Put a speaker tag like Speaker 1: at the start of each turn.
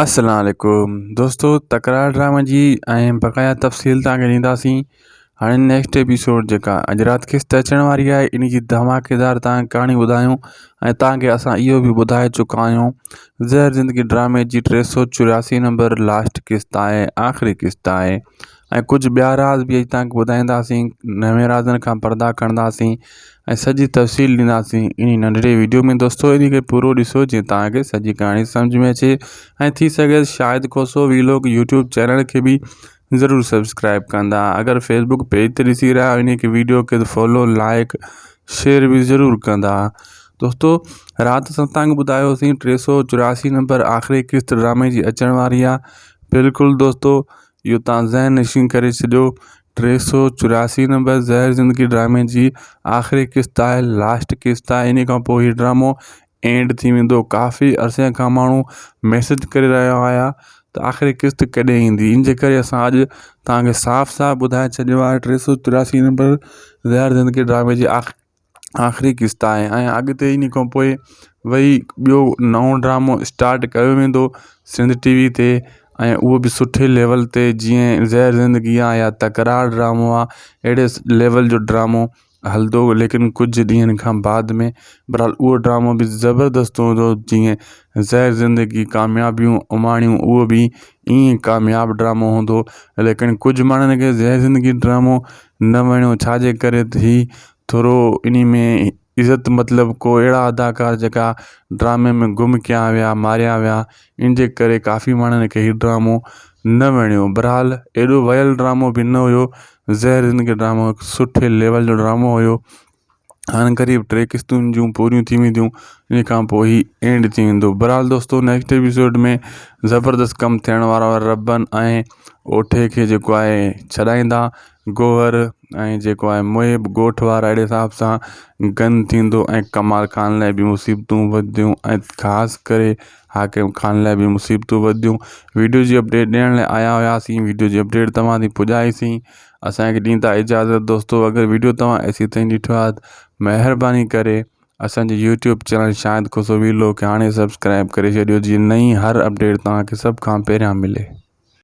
Speaker 1: السلام عليڪم دوستو تڪرار ڊرامي جي ۽ بقايا تفصيل توهان کي ڏينداسين هاڻي نيڪسٽ ايپيسوڊ جيڪا اڄ رات قسط اچڻ واري آهي ان جي ڌماڪيدار توهان کي ڪهاڻي ٻڌايون ۽ توهان کي اسان اهو به ٻڌائي چڪا آهيون زهر زندگي ڊرامي جي 384 نمبر لاسٽ قسط آهي آخري قسط آهي ۽ ڪجهه ٻيا راز به اڄ توهان کي ٻڌائينداسين نوين رازن کان پردا کڻنداسين ۽ سڄي تفصيل ڏينداسين انهي ننڍڙي ويڊيو ۾ دوستو انهي کي پورو ڏسو جيئن توهان کي سڄي ڪهاڻي سمجهه ۾ اچي ۽ ٿي سگهي Shahid Khoso vlog YouTube channel کي به ضرور سبسڪرائب ڪندا اگر فيسبوڪ پيج تي ڏسي رهيا آهيو انهي کي ويڊيو کي فالو لائڪ شيئر به ضرور ڪندا دوستو رات اسان توهان کي ٻڌايوسين 384 نمبر آخري قسط ڊرامي جي اچڻ واري آهي بلڪل دوستو اهو تان ذهن نشين ڪري ڇڏيو 384 نمبر زهر زندگي ڊرامي جي آخري قسط آهي لاسٽ قسط آهي ان کان پوء هي ڊرامو اينڊ ٿي ويندو ڪافي عرصي کان ماڻهو ميسج ڪري رهيا هيا ته آخري قسط ڪڏهن ايندي ان جي ڪري اسان اڄ توهان کي صاف صاف ٻڌائي ڇڏيو آهي 384 نمبر زهر زندگي ڊرامي جي آخري آخري قسط آهي ۽ اڳتي ان کان پوء وري ٻيو نئون ڊرامو اسٽارٽ ڪيو ويندو سنڌ ٽي وي تي ۽ اهو به سٺي ليول تي جيئن زهر زندگي آهي يا تڪرار ڊرامو آهي اهڙي ليول جو ڊرامو هلندو ليڪن ڪجهه ڏينهن کان بعد ۾ بهرحال اهو ڊرامو به زبردست هوندو جيئن زهر زندگي ڪاميابيون اماڻيون اهو به ائين ڪامياب ڊرامو هوندو ليڪن ڪجهه ماڻهن کي زهر زندگي ڊرامو نه وڻيو ڇاجي ڪري ته هي ٿورو انهي ۾ عزت مطلب ڪو اهڙا اداڪار جيڪا ڊرامي ۾ گم ڪيا ويا ماريا ويا ان جي ڪري ڪافي ماڻهن کي هي ڊرامو نه وڻيو بهرحال ايڏو ويل ڊرامو به نه هيو زهر زندگي ڊرامو هڪ سٺي ليول جو ڊرامو هيو هاڻي قريب ٽي قسطون جون پوريون ٿي وينديون ان کان پوء هي اينڊ ٿي ويندو بهرحال دوستو نيڪسٽ ايپيسوڊ ۾ زبردست ڪم ٿيڻ وارو آهي ربن ۽ اوٺي کي جيڪو آهي ڇڏائيندا گوهر ۽ جيڪو آهي محب ڳوٺ وارا اهڙي حساب سان گن ٿيندو ۽ ڪمال خان لاء به مصيبتون وڌيون ۽ خاص ڪري حاڪم خان لاء به مصيبتون وڌيون ويڊيو جي اپڊيٽ ڏيڻ لاء آيا هياسين ويڊيو جي اپڊيٽ توهان تائين پڄائيسين اسانکي ڏيندا اجازت دوستو اگر ويڊيو توهان ايسي تائين ڏٺو آهي ته مهرباني ڪري اسان جي YouTube channel Shahid Khoso vlog کي هاڻي سبسڪرائب ڪري ڇڏيو جيئن نئين هر اپڊيٽ توهان کي سڀ کان پهريان ملي.